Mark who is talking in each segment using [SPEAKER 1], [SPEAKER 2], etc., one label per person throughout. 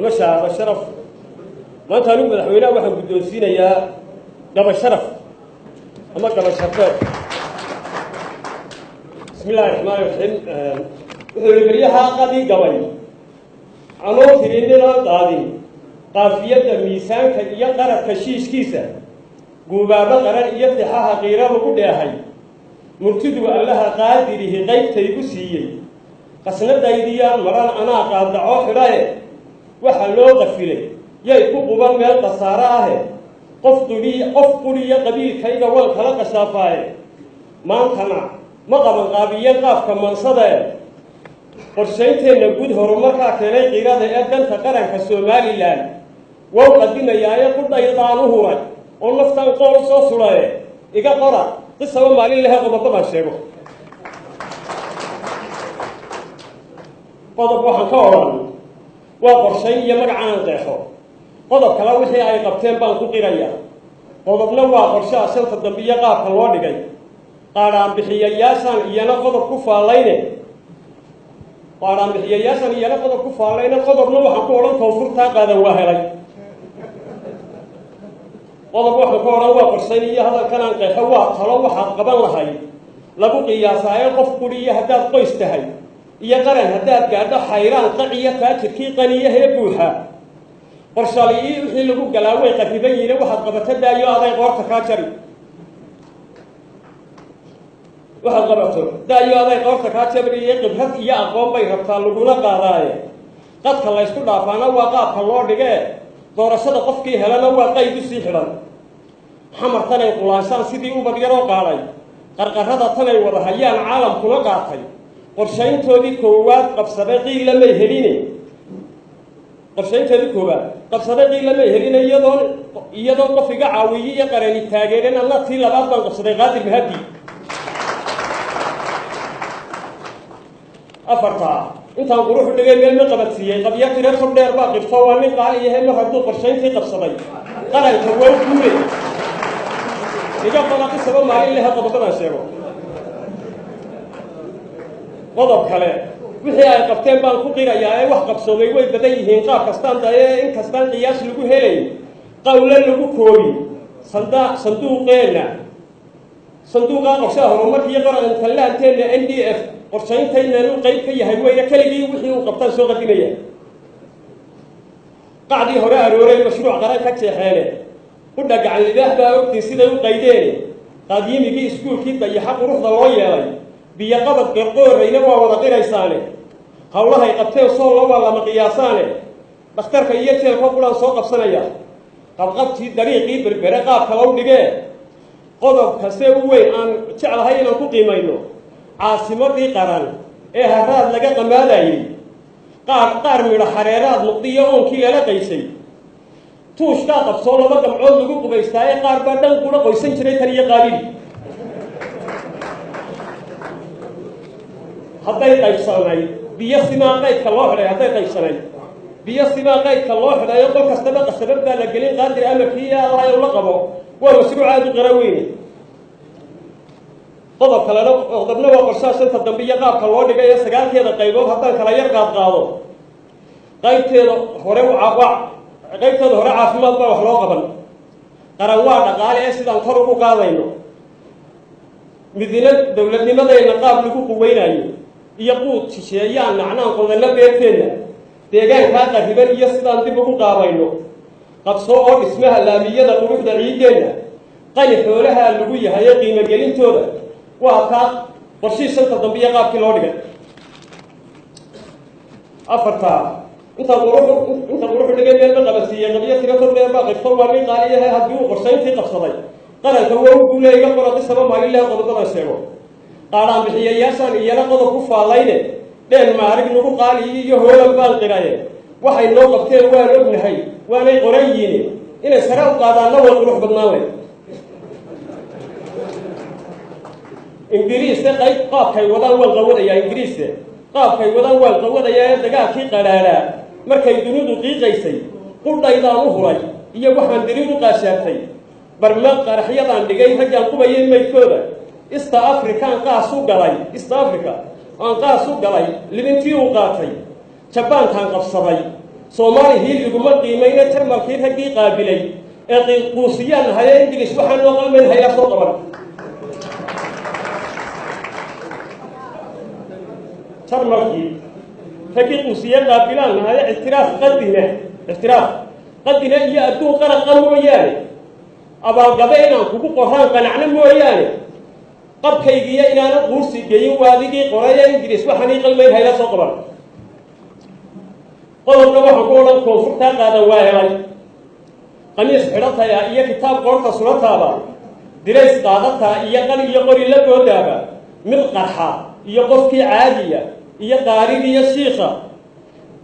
[SPEAKER 1] Ama shahaado sharaf. Maanta anigu madaxweynaha waxaan guddoonsiinayaa gaba sharaf ama gaba sharfeed. Bismi illahi raxmaani raxiim. Wuxuu yihi: beryahaa qadii gabay anoo tirininaan qaadin qaafiyadda, miisaanka iyo qaradka shiishkiisa, guubaabo qaran iyo tixaha qiiro lagu dheehay, murtiduu Allaha qaadirihi qaybtaygu siiyey, qasnadaydiyaan maran anaa qaadacoo xidhae, waxa loo qafilay yay ku quban meel khasaare ahe, qof qudhi qof qudhiya qabiilkayga waan kala qashaafaaye, maantana ma qaban qaabiyeen qaafka mansadae, qorshaynteenna guud horumarkaa keenay qiirada ee danta qaranka Somaliland wow qadimayaaye, qudhaydaan u huray oo naftaan qool soo sudhaye, iga qora qisaba maalin lehe. Qodobadaan sheego, qodob waxaan ka odhan waa qorshayn iyo magacaan qeexo. Qodob kale wixii ay qabteen baan ku qiraya. Qodobna waa qorshaha shanta dambe iyo qaabka loo dhigay. Qaadhaanbixiyayaashaan iyana qodob ku faallayne, qaadhaanbixiyayaashaan iyana qodob ku faallayne. Qodobna waxaan ku odhan koonfurtaa qaadan waa helay. Qodob waxaan ku odhan waa qorshayn iyo hadalkanaan qeexo, waa talo waxaad qaban lahayd lagu qiyaasaayo. Qof quriyo haddaad qoys tahay iyo qaran haddaad gaadho xayraan qaciyo taajirkii qaniyahee buuxa, qorshaaliii wixii lagu galaa way qarriban yihiin. Waxaad qabato daayo aday qoorta kaa jari, waxaad qabato daayo aday qoorta kaa jari iyo khibrad iyo aqoon bay rabtaa laguna qaadaaye. Qadka laysku dhaafaana waa qaabka loo dhigee, doorashada qofkii helana waa qayd usii xidhan. Xamartanay qulaanshaan sidii ubad yaroo qaadhay, qarqarrada tanay wada hayaan caalamkuna qaatay, qorshayntoodii koowaad qabsaday qiila may heline, qorshayntoodii koowaad qabsaday qiila may heline, iyadoo qof iga caawiye iyo qarani taageereen, anna tii labaad baan qabsaday, Qaadir mahadi. Afartaa intaan quruxu dhigay meel ma qabadsiiyey, qabyo tiro tog dheer baa qirto, waa nin qaaliyahe, mar hadduu qorshayntii qabsaday qaranka waa guure. Iga qoda qisaba maalin lehe. Qodobadaan sheego, qodob kale wixii ay qabteen baan ku qirayaa ee wax qabsoomay way badan yihiin, qaab kastaan daye in kastaan qiyaas lagu helay, qawlo lagu koobi sanda sanduuqeenna, sanduuqaa qorshaha horumarka iyo qaranka laanteenna N D F qorshayntaynan u qayb ka yahay weyne, keligii wixii uu qabtaan soo qadimaya. Qacdii hore arooray mashruuc qaran ka jeexeene, qudha gacan libaax baa ogtiin siday u qaydeene, qadyimigii iskuulkii dayaxa quruxda loo yeelay, biyo qabad qirqoorayna waa wada qiraysaane, howlahay qabteen soollo waa lama qiyaasaane, dhakhtarka iyo jeelka quraan soo qabsanaya, qabqabtii dariiqii Berbere qaabka lou dhigee. Qodobka see u weyn aan jeclahay inaan ku qiimayno, caasimadii qaran ee haraad laga qamaadayey, qaar qaar midho xareeraad noqdiyo oonkii lala qaysay, tuushkaa qabsoo laba gamcood lagu qubaystaaye, qaar baa dhan qura qoysan jiray tan iyo qaabili. Hadday qaybsanayd biyo simaa qaydka loo xidhay, hadday qaybsanayd biyo simaa qaydka loo xidhayo, qol kastaba qasabad baa la gelin, Qaadir amarkii iyo Allah la qabo, waa mashruuc aada u qara weyne. Qodob kalena, qodobna waa qorshaha shanta dambe iyo qaabka loo dhigay ee sagaalkeeda qaybood haddaan kala yar qaad qaado. Qaybteeda hore qaybteeda hore caafimaad baa wax loo qaban, qaran waa dhaqaale ee sidaan kor ugu qaadayno, midina dowladnimadeenna qaab lagu quweynayo iyo quud shisheeyaan nacnaan qodanno beerteenna, deegaankaa qarriban iyo sidaan dib ugu qaabayno, qabso oo dhismaha laamiyada quruxda ciiddeenna, qani xoolaha lagu yahay ee qiimogelintooda, waa taa qorshihii shanta dambe iyo qaabkii loo dhigay. Afartaa intaan qurux inta quruxu dhigay meel ma qabadsiiyey, qabyo tiro kor dheer baa qirto, waa nin qaaliyahe, haddii uu qorshayntii qabsaday qaranka waa u guule. Iga qora qisaba maalin lehe. Qodobadan sheego, qaadhaan bixiyayaashaan iyana qodob ku faallayne, dheen maarig nagu qaaliyi iyo hoolan baan qiraye, waxay noo qabteen waan ognahay waanay qoran yihiin, inay sare u qaadaanna way qurux badnaan leh. Ingiriiste qayb qaabkay wadaan waan qawadayaa, Ingiriiste qaabkay wadaan waan qawadayaa ee dagaalkii qadhaadhaa markay dunidu qiiqaysay, qudhaydaan u huray iyo waxaan diriir u qaashaartay, barma qaraxyadaan dhigay raggaan qubayay maydkooda, East African qaas u galay, East Africa aan qaas u galay, libintii uu qaatay, Jabaankaan qabsaday, Soomaali hiil iguma qiimayna. Jarmalkii raggii qaabilay ee quusiyaan nahaye, Ingilish waxaan noo qalmayn hayaa soo qaban. Jarmalkii raggii quusiye qaabilaan nahaye, ictiraaf qadina, ictiraaf qadina iyo adduun qaraqa mooyaane, abaalgabe inaan kugu qoraan qanacno mooyaane, qabkaygiiyo inaana quursi geyin waadigii qoraya. Ingiriis waxaan ii qalmayn hayla soo qaban. Qodobna waxaan ku odhan: koonfurtaa qaadan waa helay qamiis xidhataya iyo kitaab qoorta surataaba, dirays qaadataa iyo qal iyo qori la boodaaba, mid qarxa iyo qofkii caadiya iyo qaarigiiyo shiikha,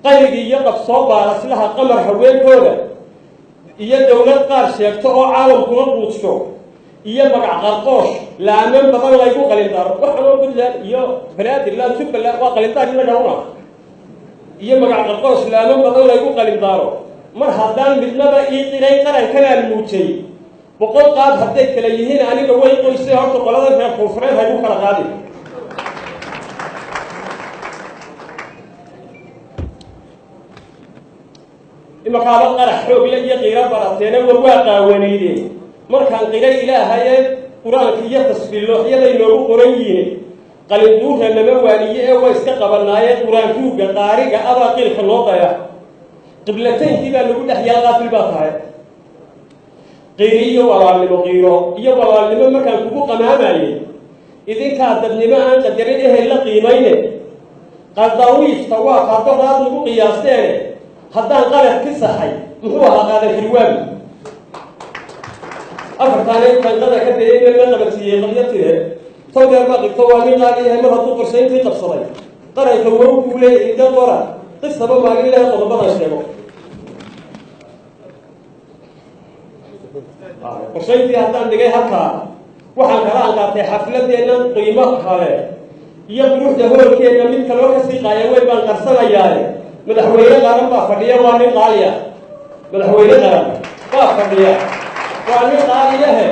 [SPEAKER 1] qayrigii iyo qabsoo baaraslaha qamar haweenkooda, iyo dowlad qaar sheegto oo caalamkuna quudsho, iyo magac qarqoosh laaman badan laygu qalindaaro. Waxaanoo Puntland iyo Banaadirland, Jubbaland waa qalindaar inaga una, iyo magac qarqoosh laaman badan laygu qalindaaro. Mar haddaan midnaba ii qiray qarankanaan muujay, 100 qaab hadday kala yihiin aniga way qoysay. Horta qolada reer koonfureed haygu kala qaadi. Imakaaba qarax xoogle iyo qiiro barateene, war waa qaawanayde markaan qiray ilaahaye. Qur-aanka iyo tasfiilooxyaday noogu qoran yihiin, qalinduura lama waaniye ee waa iska qabanaaye. Qur-aankuuga qaariga abaa qiilka loo daya, qiblataynkii baa lagu dhex yaal, qaafil baa tahay. Qiiri iyo walaalnimo, qiiro iyo walaalnimo markaan kugu qamaamayey, idinkaa dadnimo aan qadarin ehel la qiimayne. Qadawiifta waa qaadoraad lagu qiyaasteene, haddaan qalad ki saxay muxuu ahaa qaadan kirwaabi afartaana qanqada ka dayay meel la qabadsiiyey qabyatire. Towdeer baa qigto waa nin qaali yahay mar hadduu qorshayntii qabsaday qaranka wow kuu leeyay iga qora qisaba maalin ilahay qodobadan sheego. Qorshayntii haddaan dhigay halkaa, waxaan kala aan qaatay xafladeenna qiimo hale iyo quruxda hoolkeenna mid kaloo kasii qaaya weyn baan qarsanayaaye. Madaxweyne qaran baa fadhiya, waa nin qaaliya. Madaxweyne qaran baa fadhiya, waa nin qaaliyahe.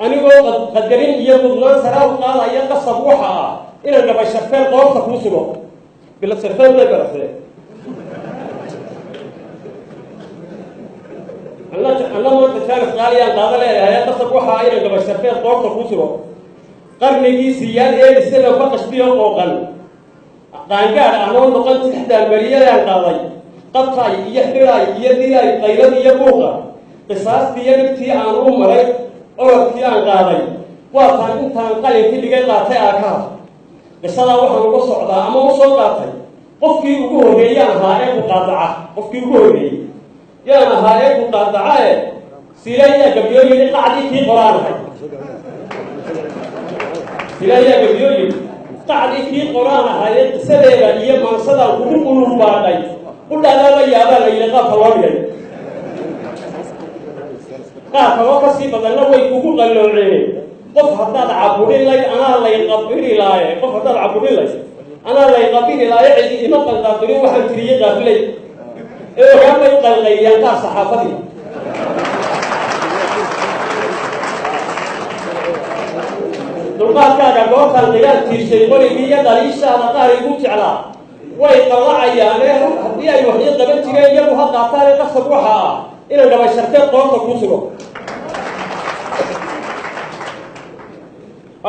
[SPEAKER 1] Anigoo qadarin iyo mudnaan saraa u qaadaya, qasab waxa ah inaan gabay sharfeel qoorta kuu sugo. Bilad sharfeel bay baratee. Anna maanta jaanis qaaliyaan qaada leeyahay, qasab waxa ah inaan gabay sharfeel qoorta kuu sugo. Qarnigii siyaad ee isaga faqashtiyo qooqan, qaangaadh anoo noqon tixdaan mariyadaan qaaday, qabtaay iyo xidhaay iyo dilaay qaylad iyo buuqa, qisaastii iyo dhibtii aan u maray, orodkii aan qaaday, waataan intaan qalinkii dhigay qaatay aakaha. Qisadaa waxaan uga socdaa ama u soo qaatay, qofkii ugu horreeyaan ahaa ee ku qaadaca, qofkii ugu horreeyey yaan ahaa ee ku qaadaca e silayaa gabyoo yidhi qacdii kii qoraanahay, silayaa gabyoo yidhi qacdii kii qoraan ahaye. Qisadeeda iyo maansadaan kugu qulumbaadhay, qudhaanaa la yaabaa la yidhi qaabka loo dhigay, qaar kaloo kasii badanna way kugu qallooceen. Qof haddaad caburin layd anaa lay qabiri laaye, qof haddaad caburin layd anaa lay qabiri laaye. Cidi ima qalqaadirin waxaan tiriyey qaaflay ee ogaan bay qalqayliyaan qaar saxaafadii. Dulqaadkaaga goortaan qiraan tiirshay qorigii iyo dhaliishaada qaar igu jeclaa way qallacayaane, haddii ay waxyo qaban jireen iyagu ha qaataane. Qasab waxa ah inaan gabay sharteed qoorta kuu sugo.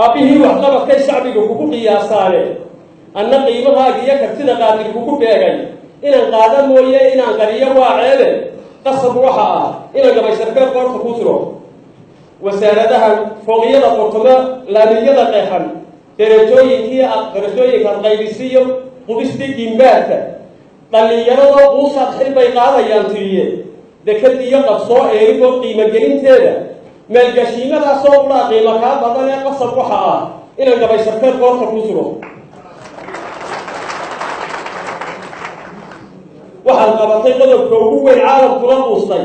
[SPEAKER 1] Aabbihii waxqabadkay shacbiga kugu qiyaasaane, anna qiimahaaga iyo kartida qaadir kugu beegay, inaan qaada mooye inaan qariyo waa ceebe. Qasab waxa ah inaan gabay sharteed qoorta kuu sugo. Wasaaradaha fooqyada qotomo, laamiyada qeexan, derajooyinkii darajooyinkaad qaybisiyo, qubistii gimbaadka, dhallinyaradoo quusaad xil bay qaadayaan tiriye, dekad iyo qabsoo eerigoo qiimogelinteeda, maalgashiimadaasoo qudhaa qiimo kaa badan ee. Qasab waxa ah inaan gabay sharteed qoorta kuu sugo. Waxaad qabatay qodobka ugu weyn caalamkuna quustay,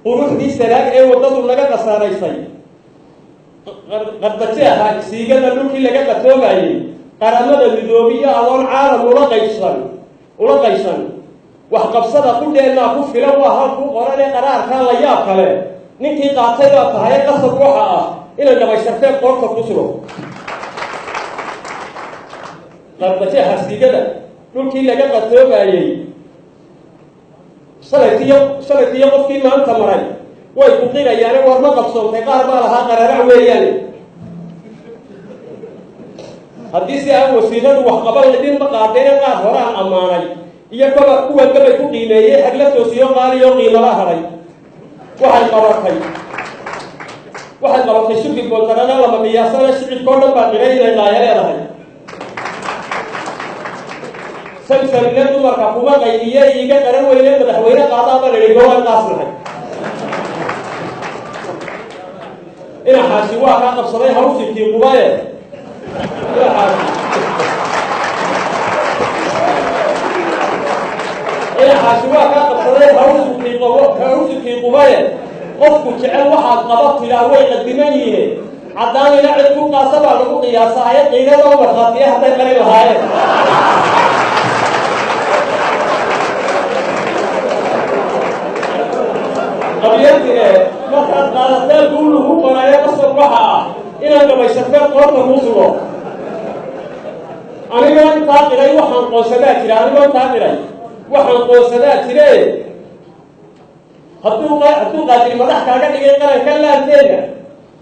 [SPEAKER 1] quruxdii sanaag ee waddadu naga khasaaraysay, qardajeexa siigada dhulkii laga qatoomayey, qaramada midoobiyo adoon caalam ula qaybsan ula qaybsan. Waxqabsada qudheennaa ku filan waa hal ku qoran ee qaraarkaa la yaab kale ninkii qaatay baa tahay. Qasab waxa ah inaan gabay sharteed qoorta ku sugo. Qardajeexa siigada dhulkii laga qatoomayey, Shalaytiyo shalaytiyo qofkii maanta maray way ku qirayaane, war ma qabsoontay? Qaar baa lahaa qararac weeyaane. Haddii si aan wasiiradu waxqaban idin ma qaadeene, qaar horaan ammaanay iyo koba kuwa gabay ku qiimeeyey, xagla toosiyo qaaliyo qiimala hadhay. Waxay qabatay shirki boontarana lama qiyaasana, shicibkao dhan baa qiray inay laaya leedahay. Samsamle dumarka kuma qaydiye, iiga qaran weyne madaxweyne qaadaa baan idhi, gowaan qaasnahay. Inaxaasi waa kaa qabsaday hawshikii qubaye. Inaxaasi waa kaa qabsaday hawshikii qubaye. Qofku jecel waxaad qaba tidaa way qadiman yihiin, caddaanina cid ku qaasa baa lagu qiyaasaaye, qiiladoo markhaatiye hadday qarin lahaayeen. Qabyantire markaad qaadateen kuu lagu qorayo, qasab waxa ah inaad gabayshateen qoorta kuu sugo. Anigoo intaa qiray waxaan qoonsadaa jira, anigoo intaa qiray waxaan qoonsadaa jire. Hadduu qaadiri madax kaaga dhigay qaranka laanteeda,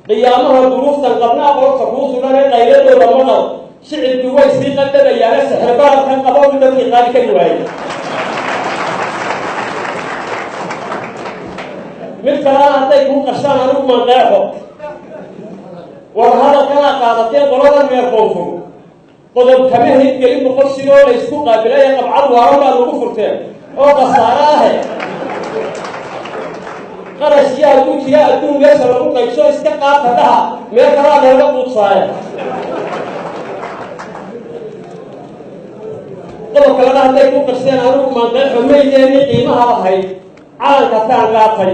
[SPEAKER 1] qiyaamaha duruuftan qabnaa qoorta kuu sugan ee qayladooda maqal. Shicibkii way sii qaldhabayaane, sixir bararkan qabo mid dadkii qaadi kari waayey. Mid kalena hadday kuu qarshaan, anigu manqeexo. War hadalkanaa qaadateen qoladan reer koonfur, qodob kama hirgelin 100 shiloo la isku qaabilay ee qabcad waaran baa lagu furteen oo khasaare ahe. Qarashyo hadduu jira adduun meesha lagu qaybso, iska qaata dhaha, meel kalaa nooga quudsaaya. Qodob kalena hadday ku qarsheen, anigu maanqeexo. Maydeeni qiimaha lahayd calanka taan qaatay,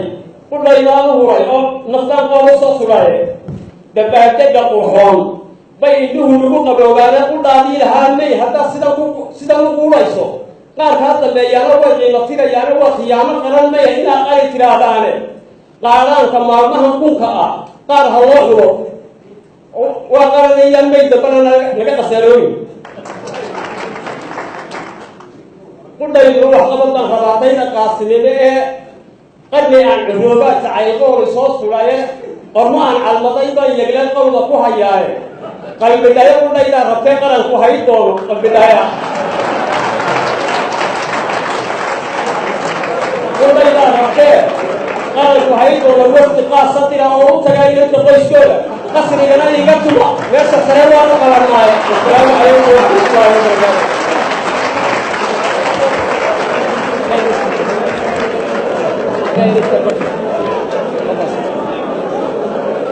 [SPEAKER 1] qudhaydaan u huray oo naftaan qoor u soo sugaye. Dabaaldega qurxoon bay indhuhu nagu qaboobaane, qudhaadii lahaa may haddaad sidan ku sidan u quudhayso, qaar kaa dambeeyaana way qiimo tirayaane. Waa khiyaamo qaran maya inaa qali tidhaahdaane. Qaadhaanka maalmahan kunka ah qaar ha loo xulo, waa qaranayaan may dambana naga khasaarooyin. Qudhayduna waxqabad baan rabaatayda qaasinimo ee qarni aan curoobaa jacaylqooli soo sulaye. Qormo aan calmaday baan yegleel qowda ku hayaaye. Qalbidhayo qudhaydaa rabtee qaranku hay doono qalbidhaya. Qudhaydaa rabtee qaranku hay doono. Wafdi qaasa dira oo u tagaa inanta qoyskooda, qasrigana iga tuma meesha sare waanu qabanaaye. Wasalaamu calaykum waraxmatullahi wabarakaatu.